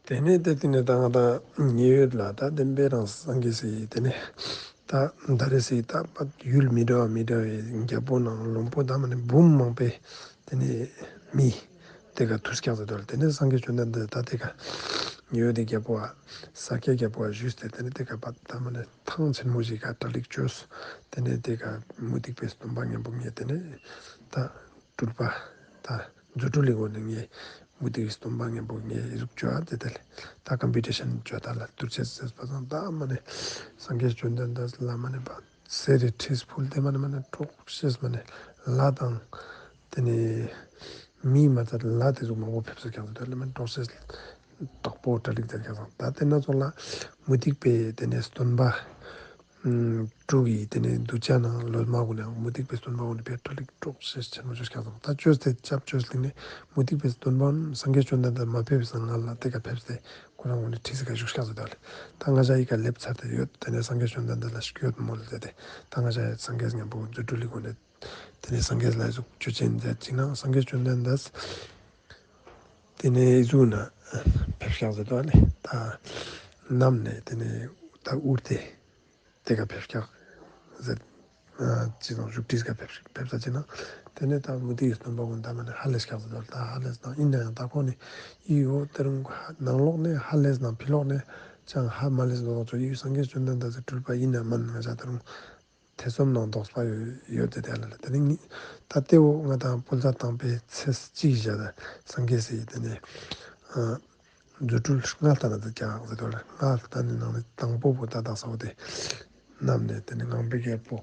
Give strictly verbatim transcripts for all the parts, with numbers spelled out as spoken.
དེ་ནས་དེ་དེ་ནས་ད་ང་ད་ཉེ་ཡོད་ལ་ད་བདེན་པའི་རང་སངས་རྒྱས་སི་དེ་ནས་ད་ད་རེས་སི་ད་པ་ཡུལ་མི་འདྲ་བ་མི་འདྲ་བའི་རྒྱལ་པོ་ནང་བློན་པོ་ད་མ་ནས་འབུམ་མང་པོའི་དེ་ནས་མི་དེ་ག་ཐུགས་སྐྱག་ཟེར་དོ་ལ། དེ་ནས་སངས་རྒྱས་བཅོམ་ལྡན་འདས་ད་དེ་ག་ཉེ་ཡོད་དེ་རྒྱལ་པོ་བ་ས་སྐྱའི་རྒྱལ་པོ་བ་ཞུས་ཏེ་དེ་ནས་དེ་ག་པ་ད་མ་ནས་ཐང་ཆེན་མོ་ཞིག་ག་གྲ་སྒྲིག་བཅོས། དེ་ནས་དེ་ག་མུ་སྟེགས་པའི་སྟོན་པ་མཉམ་པོ་ངས་དེ་ནས་ད་སྤྲུལ་པ་ད་རྫུ་འཕྲུལ་ལི་སྒོ་ནས་ངས་མུ་སྟེགས་སྟོན་པ་མཉམ་པོ་ངས་ཨི་ཟུག་བཅོ་ཨ་དེ་དེ་ལས་ད་ཀམ་པི་ཊི་ཤན་བཅོ་ད་ལ་ཐུགས་རྗེ་ཆེ་ཟེར་བ་དང་ད་མ་ནས་སངས་རྒྱས་བཅོམ་ལྡན་འདས་ལ་མ་ནས་པ་གསེར་རི་ཁྲིས་ཕུལ་ཏེ་མ་ནས་མ་ནས་གྲོགས་ཤེས་མ་ནས་ལྷ་དང་དེ་ནས་མི་མ་ཚད་ལྷ་དེ་ཟུག་མང་པོ་ཕེབས་སོ་ཀྱང་དེ་ལ་མ་ནས་གྲོགས་ཤེས་དྲག་པོ་གྲ་སྒྲིག་མཛད་ཀྱང་ད་དེ་ན་ཚོགས་ལ་མུ་སྟེགས་པའི་དེ་ནས་སྟོན་པ། ཨུམ། དྲུག་གི་དེ་ནས་གདུལ་བྱ་ནང་ལོ་མ་གུན་ནས་མུ་སྟེགས་པའི་སྟོན་པ་གུན་ནས་ཕེབས་ཏེ་གྲ་སྒྲིག་གྲོགས་ཤེས་ཆེན་མོ་བཅོས་ཀྱང་ད་བཅོས་ཏེ་སྐྱབས་བཅོས་ལིང་ནས་མུ་སྟེགས་པའི་སྟོན་པ་སངས་རྒྱས་བཅོམ་ལྡན་འདས་མ་ཕེབས་སང་ང་ལ་དེ་ག་ཕེབས་ཏེ་ཁོ་རང་གུན་ནས་ཁྲིས་སི་ཀ་བཞུགས་ཀྱང་ཟེར་དོ་ལེ། ད་ང་ཞ་ཡི་ཀ་ལེབ་ཚར་ཏེ་ཡོད། དེ་ནས་སངས་རྒྱས་བཅོམ་ལྡན་འདས་ལ་སྐྱོད་མོལ་ཟེར་ཏེ་ད་ང་ཞ་ཡི་སངས་རྒྱས་མཉམ་པོ་རྫུ་འཕྲུལ་ལི་སྒོ་ནས་དེ་ནས་སངས་རྒྱས་ལ་ཨི་ཟུག་ཆོས་ཅན་མཛད་ཅིག་ན་སངས་རྒྱས་བཅོམ་ལྡན་འདས་དེ་ནས་ཨི་ཟུག་ན་ཕེབས་ཀྱང་ཟེར་དོ་ལེ། ད་གནམ་ནས་དེ་ནས་ད་འུར་ཏེ། དེ་ག་ཕེབས་ཀྱག་ཟེར། ཨ་ཅི་དང་བཞུགས་ཁྲིས་ཀ་ཕེབས་ཕེབས་ས་ཅི་ན། དེ་ནས་ད་མུ་སྟེགས་སི་སྟོན་པ་གུན་ད་མ་ནས་ཧ་ལས་ཀྱག་ཟེར་དོ་ལེ། ད་ཧ་ལས་དང་ཨིན་ན་ཡང་ད་ཁོ་ནི་ཨི་འོ་དེ་རུང་ནང་ལོགས་ནས་ཧ་ལས་དང་ཕི་ལོགས་ནས་ཅང་ཧ་མ་ལས་ལོག་ཅོ་ཨི་སངས་རྒྱས་བཅོམ་ལྡན་འདས་སི་སྤྲུལ་པ་ཨིན་ན་མན་ང་ཞ་དེ་རུང་ཐེ་ཚོམ་ནང་དོགས་པ་ཡོད་ཡོད་དེ་དེ་ལ་ལེ། དེ་ནས་ད་དེ་འོ་ང་དང་བོད་ཟླ་དང་པོའི་ཚེས་གཅིག་ཞག་ད་སངས་རྒྱས་སི་དེ་ནས་ཨ། རྫུ་འཕྲུལ་ལྔ་ལྟ་ན་ད་ཀྱང་ཟེར་དོ་ལེ། ལྔ་ལྟ་ནི་ནང་ནས་དང་པོ་བོ་ད་དག་ས་འོ་དེ་གནམ་ནས་དེ་ནས་ངང་པའི་རྒྱལ་པོ་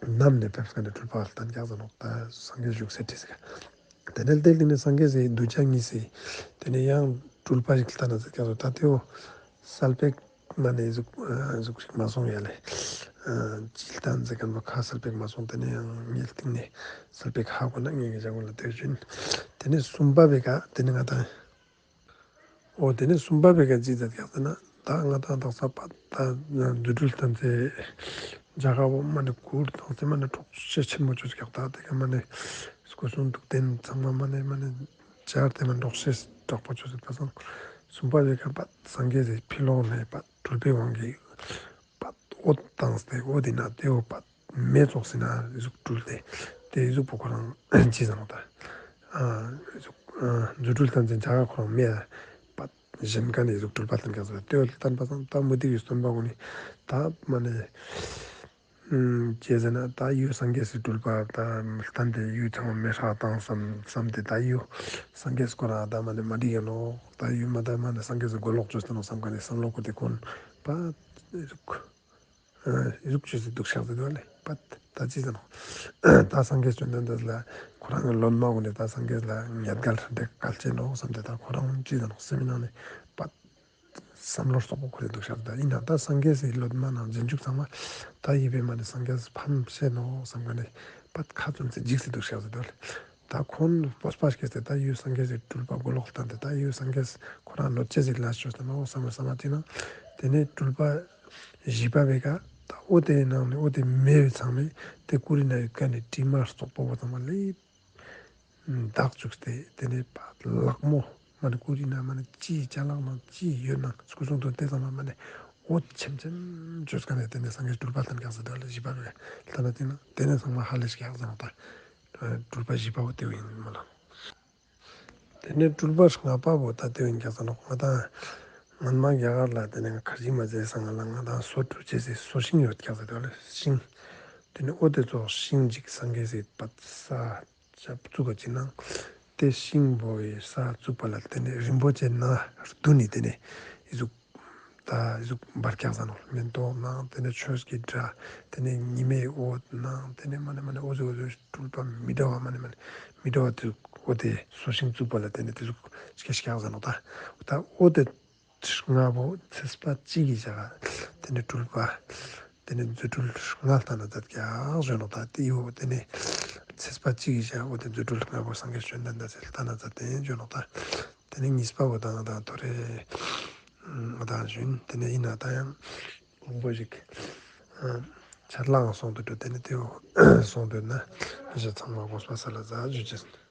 གནམ་ནས་ཕེབས་ཀ་ནས་སྤྲུལ་པ་ལྟ་ན་ཀྱང་ཟེར་ནོག་ད་སངས་རྒྱས་བཞུགས་སའི་ཁྲིས་སི་ཀ། དེ་ནས་དེ་ལྟ་ནས་སངས་རྒྱས་སི་གདུལ་བྱ་གཉིས་སི་དེ་ནས་ཡང་སྤྲུལ་པ་ཞིག་ལྟ་ན་ཟེར་ཀྱང་ཟེར་ད་དེ་འོ་སལ་པེག་མ་ནས་ཟུག་ཨ་ཟུག་ཞིག་མ་སོང་ཡ་ལེ། ཨ་ཅི་ལྟ་ན་ཟེར་ཀྱང་བ་ཁ་སལ་པེག་མ་སོང་། དེ་ནས་ཡང་ངའི་སྟེང་ནས་སལ་པེག་ཧ་གོ་ན་ངའི་ངེད་ཅག་གུན་ལ་དེ་བཞིན་དེ་ནས་གསུམ་པ་བའི་ཀ་དེ་ནས་ང་དང་འོ་དེ་ནས་གསུམ་པ་བའི་ཀ་ཅི་ཟེར་ཀྱག་ཟེར་ན་ད་ང་དང་དག་ས་པ་ད་རྫུ་འཕྲུལ་སྟན་ཚེ་རྒྱ་གར་བོ་མ་ནས་གུར་དང་ཚེ་མ་ནས་གྲོགས་ཤེས་ཆེན་མོ་བཅོས་ཀྱག་ད་དེ་ཀ་མ་ནས་སྐུ་གསུང་ཐུགས་རྟེན་ཚང་མ་མ་ནས་མ་ནས་སྦྱར་ཏེ་མ་གྲོགས་ཤེས་དྲག་པོ་བཅོས་ཟེར་པ་སང་གསུམ་པ་བའི་ཀ་པ་སངས་རྒྱས་སི་ཕི་ལོགས་ནས་པ་སྤྲུལ་པའི་དབང་གིས་པ་འོད་བཏང་སྟེ་འོ་དེ་ན་དེ་འོ་པ་མེ་ཙོགས་སི་ན་ཟུག་སྤྲུལ་ཏེ་དེ་ཟུག་པོ་ཁོ་རང་ཅི་ཟེར་ནོག་ད། ཨ་ཟུག་ཨ་རྫུ་འཕྲུལ་སྟན་ཚེ་རྒྱ་གར་ཁོ་རང་མེ་པ་གཞན་ཀ་ནས་ཟུག་སྤྲུལ་པ་སྟན་ཀྱག་ཟེར་དེ་འོ་སྟན་པ་སང་ད་མུ་སྟེགས་སི་སྟོན་པ་གུན་ནི་ད་མ་ནས་ཅི་ཟེར་ན་ད་ཡུལ་སངས་རྒྱས་སི་སྤྲུལ་པ་ད་སྟན་ཏེ་ཡུལ་ཚང་མ་མེ་ཧྲག་བཏང་བསམ་བསམ་སྟེ་ད་ཡུལ་སངས་རྒྱས་ཁོ་རང་ད་མ་ནས་མ་འགྲིག་ཡ་ནོག་ད་ཡུལ་མ་ད་མ་ནས་སངས་རྒྱས་སི་མགོ་ལོག་བཅོས་ཏེ་ནོག་བསམ་ཀ་ནས་བསམ་བློ་བསྐོར་ཏེ་ཁོང་པ་ཟུག་ཨ་ཟུག་བཅོས་ཏེ་འདུག་ཤག་ཟེར་དོ་ལེ། པ་ད་ཅི་ཟེར་ནོག་ད་སངས་རྒྱས་བཅོམ་ལྡན་འདས་ལ་ཁོ་རང་གི་སློབ་མ་གུན་ནས་ད་སངས་རྒྱས་ལ་ཉེས་འགལ་འདི་གལ་ཆེ་ནོག་བསམ་སྟེ་ད་ཁོ་རང་ཅི་ཟེར་ནོག་སེམས་ནང་ནས་པ་བསམ་བློ་རྩོག་པོ་འཁོར་ཏེ་འདུག་ཤག་ད་ཡིན་ན་ད་སངས་རྒྱས་སི་སློབ་མ་ནང་རྗེས་འཇུག་ཚང་མ་ད་ཡིད་པའི་མ་ནས་སངས་རྒྱས་ཕམ་ཤེས་ནོག་བསམ་ཀ་ནས་པ་ཁ་བཙུམས་ཏེ་འཇིགས་ཏེ་འདུག་ཤག་ཟེར་དོ་ལེ། ད་ཁོང་སྤོབས་པ་སྐྱེས་ཏེ་ད་ཡུལ་སངས་རྒྱས་སི་སྤྲུལ་པ་མགོ་ལོག་བཏང་སྟེ་ད་ཡུལ་སངས་རྒྱས་ཁོ་རང་གནོད་བྱེད་ཅིག་ལ་ཤོར་ཏེ་ནོག་བསམ་བསམ་པ་ཅིག་ན་དེ་ནས་སྤྲུལ་པ་བཞི་པ་བའི་ཀ་ད་འོ་དེ་ནང་ནས་འོ་དེ་མེ་བའི་ཚང་མས་དེ་ཀུ་རི་ན་ཡོད་ཀ་ནས་དྲི་མ་རྩོག་པོ་བོ་ཚང་མ་ལེ་དག་བཅུག་སྟེ་དེ་ནས་པ་ལག་མོ་མ་ནས་ཀུ་རི་ན་མ་ནས་ཅི་ཅ་ལག་ནང་ཅི་ཡོད་ན་སྐུ་གསུང་ཐུགས་རྟེན་ཚང་མ་མ་ནས་འོད་ཆེམ་ཆེམ་བཅོས་ཀ་ནས་དེ་ནས་སངས་རྒྱས་སྤྲུལ་པ་སྟན་ཀྱག་ཟེར་དོ་ལེ། བཞི་པ་བའི་ཀ་ལྟ་ན་དེ་ན་དེ་ནས་ཚང་མ་ཧ་ལས་ཀྱག་ཟེར་ནོག་ད། སྤྲུལ་པ་བཞི་པ་བོ་དེ་བོ་ཡིན་མོལ་ལ། དེ་ནས་སྤྲུལ་པ་ལྔ་པ་བོ་ད་དེ་བོ་ཡིན་ཀྱག་ཟེར་ནོག་ང་དང་སྔན་མ་རྒྱ་གར་ལ་དེ་ནས་ཁར་ཇི་མ་ཟེར་སང་ང་ལ་ང་དང་སོ་བཀྲུ་བྱེད་སའི་སོ་ཤིང་ཡོད་ཀྱག་ཟེར་དོ་ལེ། ཤིང་། དེ་ནས་འོ་དེ་ཚོ་ཤིང་ཅིག་སངས་རྒྱས་སི་པད་ས་ཆ་བཙུགས་པ་ཅིག་ནང་དེ་ཤིང་བོ་ཡི་ས་བཙུགས་པ་ལ་དེ་ནས་རིན་པོ་ཆེ་ནང་བདུན་ནི་དེ་ནས་ཨི་ཟུག་ད་ཨི་ཟུག་འབར་ཀྱག་ཟེར་ནོག་མེ་ཏོག་ནང་དེ་ནས་ཆོས་ཀྱི་སྒྲ་དེ་ནས་ཉི་མའི་འོད་ནང་དེ་ནས་མ་ནས་མ་ནས་འོ་ཟུག་འོ་ཟུག་སྤྲུལ་པ་མི་འདྲ་བ་མ་ནས་མ་ནས་མི་འདྲ་བ་དེ་འོ་དེ་སོ་ཤིང་བཙུགས་པ་ལ་དེ་ནས་དེ་ཟུག་སྐྱེས་ཀྱག་ཟེར་ནོག་ད་ད་འོ་དེ་ལྔ་བོ་ཚེས་པ་གཅིག་གི་ཞག་དེ་ནས་སྤྲུལ་པ་དེ་ནས་རྫུ་འཕྲུལ་ལྔ་ལྟ་ན་མཛད་ཀྱག་ཟེར་ནོག་ད་དེ་འོ་དེ་ནས་ཚེས་པ་གཅིག་གི་ཞག་འོ་དེ་རྫུ་འཕྲུལ་ལྔ་བོ་སངས་རྒྱས་བཅོམ་ལྡན་འདས་ལྟ་ན་མཛད་དེ་ཟེར་ནོག་ད། དེ་ནས་གཉིས་པ་བོ་དང་དང་ཐོ་རེ་ང་དང་ཞུན། དེ་ནས་ཡིན་ན་ད་ཡང་དགོངས་པ་ཞིག་ཆར་ལའང་སོང་དུ་འགྲོ། དེ་ནས་དེ་བོ་སོང་དུ་ན་ཞེས་ཚང་མ་དགོངས་པ་ས་ལ་ཟ་ཞུ་ཅེས།